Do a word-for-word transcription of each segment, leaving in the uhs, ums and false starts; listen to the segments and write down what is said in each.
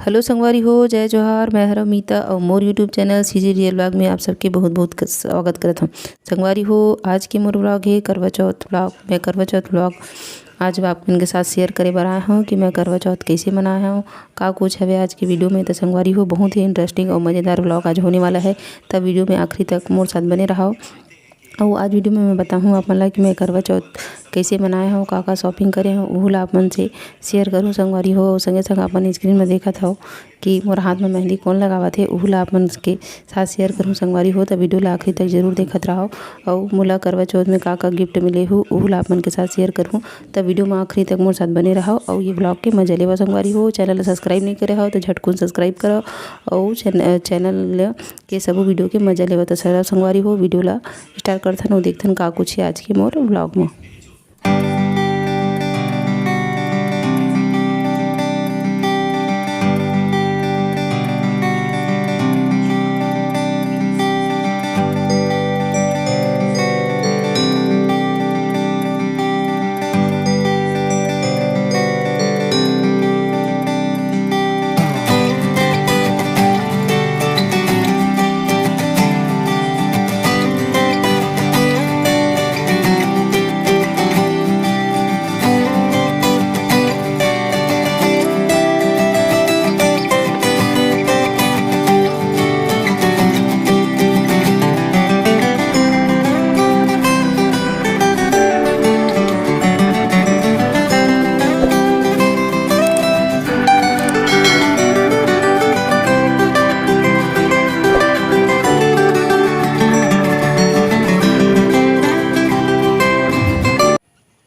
Hello संगवारी हो, जय जोहार। मैं हरव मीता अउ मोर YouTube channel CG Real Vlog में आप सबके बहुत बहुत क-, स्वागत करत हूँ। संगवारी हो, आज के मोर व्लॉग हे करवा चौथ व्लॉग। मैं करवा चौथ व्लॉग आज आप मन के साथ शेयर करे बर आए हूँ कि मैं करवा चौथ कैसे मनाए हूँ, का कुछ हवे आज के वीडियो में। तो संगवारी हो, बहुत ही इंटरेस्टिंग और मज़ेदार व्लॉग आज होने वाला है, तब वीडियो में आखिरी तक मोर साथ बने रहो। अउ आज वीडियो में मैं बताहूँ आप मन ला कि मैं करवा चौथ कैसे मनाए हूँ, का का शॉपिंग करे हूँ, उहू ला आप मन से शेयर करूँ संगवारी हो। संगे संग आप मन स्क्रीन में देखत हव कि मोर हाथ में मेहंदी कौन लगावत हे, उहू ला आप मन के साथ शेयर करूँ संगवारी हो। त वीडियो ला आखिरी तक जरूर देखत रहो। अउ मोला करवा चौथ में का का गिफ्ट मिले हू, उहू ला आप मन के साथ शेयर करूँ। त वीडियो में आखिरी तक मोर साथ बने रहो अउ ये व्लॉग के मजा लेवा संगवारी हो। चैनल ला सब्सक्राइब नहीं करे हो तो झटकुन सब्सक्राइब करो अउ चैन-, चैनल के सबो वीडियो के मजा लेवा। त चलो संगवारी हो, वीडियो ला स्टार्ट करथन अउ देखथन का कुछ हे आज के मोर व्लॉग में।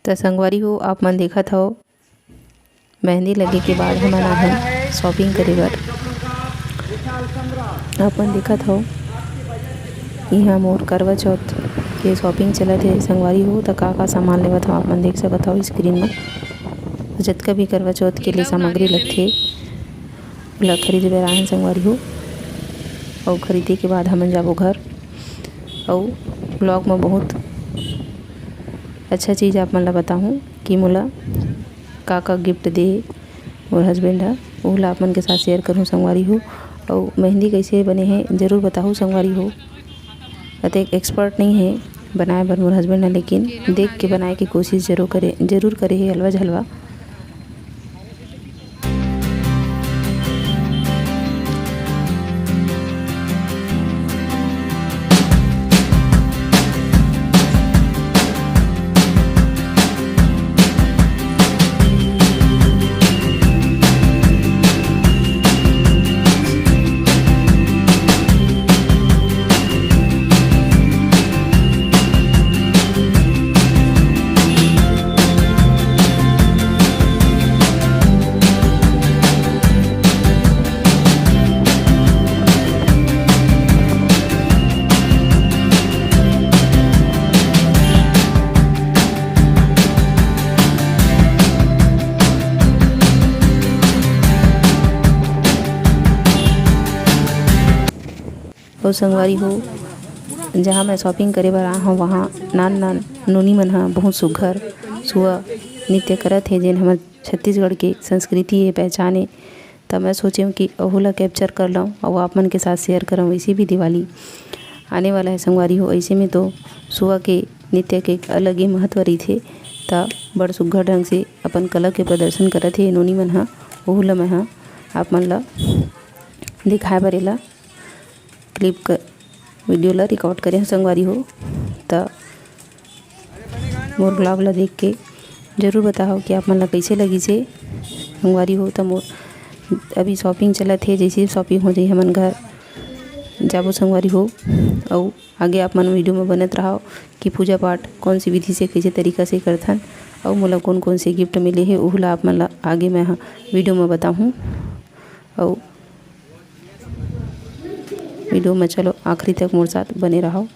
त संगवारी हो, आप मन देखत हव, मेहंदी लगे के बाद हमन आहन शॉपिंग करे बर। आप मन देखत हव, इहाँ मोर करवा चौथ के शॉपिंग चलत हे संगवारी हो। त का का सामान लेवत हव, आप मन देख सकत हव स्क्रीन म। जतका भी करवा चौथ के लिए सामग्री लगथे, ओला खरीदे बर आहन संगवारी हो। अउ खरीदे के बाद हमन जाबो घर। अउ व्लॉग म बहुत अच्छा चीज़ आप मन ला बताहूँ कि मोला का का गिफ्ट दे मोर हस्बैंड ह, ओहू ला आप मन के साथ शेयर करहूँ संगवारी हो। अउ मेहंदी कैसे बने हे, जरूर बताहू संगवारी हो। अतेक एक्सपर्ट नहीं हे बनाए बर मोर हस्बैंड ह, लेकिन देख के बनाए के कोशिश जरूर करे, जरूर करे हे, हलवा झलवा। अउ संगवारी हो, जहाँ मैं शॉपिंग करे बर आए हव, वहाँ नान नान नोनी मन ह बहुत सुघ्घर सुआ नृत्य करत हे, जेन हमर छत्तीसगढ़ के संस्कृति हे, पहचान हे। त मैं सोचेंव कि ओहू ला कैप्चर कर लंव अउ आप मन के साथ शेयर करंव। वैसे भी दिवाली आने वाला हे संगवारी हो, ऐसे में तो सुआ के नृत्य के एक अलग ही महत्व रहिथे। त बड़ सुघ्घर ढंग से अपन कला के प्रदर्शन करत हे नोनी मन ह, ओहू ला मैं ह आप मन ला दिखाए बर एला क्लिप क-, वीडियो ला रिकॉर्ड करे हव संगवारी हो। त मोर व्लॉग ला देख के जरूर बताहव कि आप मन ला कइसे लगिस हे संगवारी हो। त मोर अभी शॉपिंग चलत हे, जैसे शॉपिंग हो जाही हमन घर जाबो संगवारी हो। अउ आगे आप मन वीडियो में बनत रहव कि पूजा पाठ कौन सी विधि से, कइसे तरीका से करथन अउ मोला कौन कौन से गिफ्ट मिले हे, उहू ला आप मन ला आगे मैं ह वीडियो में बताहूँ। अउ वीडियो में चलो आखिरी तक मोर साथ बने रहव।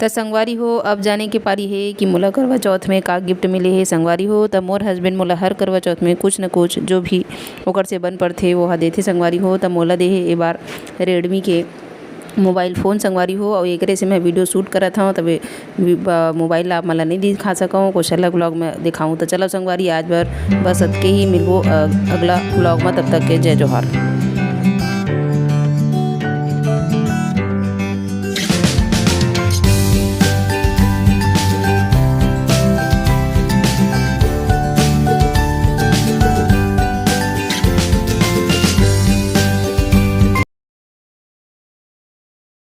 त संगवारी हो, अब जाने के पारी हे कि मोला करवा चौथ में का गिफ्ट मिले हे संगवारी हो। त मोर हस्बैंड मोला हर करवा चौथ में कुछ न कुछ जो भी ओकर से बन पड़थे, वो ह देथे संगवारी हो। त मोला देहे ए बार रेडमी के मोबाइल फ़ोन संगवारी हो, अउ एकरे से मैं वीडियो शूट करत हव, तबे मोबाइल ला आप मन ला नहीं दिखा सकव, कुछ अलग व्लॉग में दिखाऊँ। त चलो संगवारी, आज बर बस अतके ही, मिलबो अगला व्लॉग में, तब तक के जय जोहार।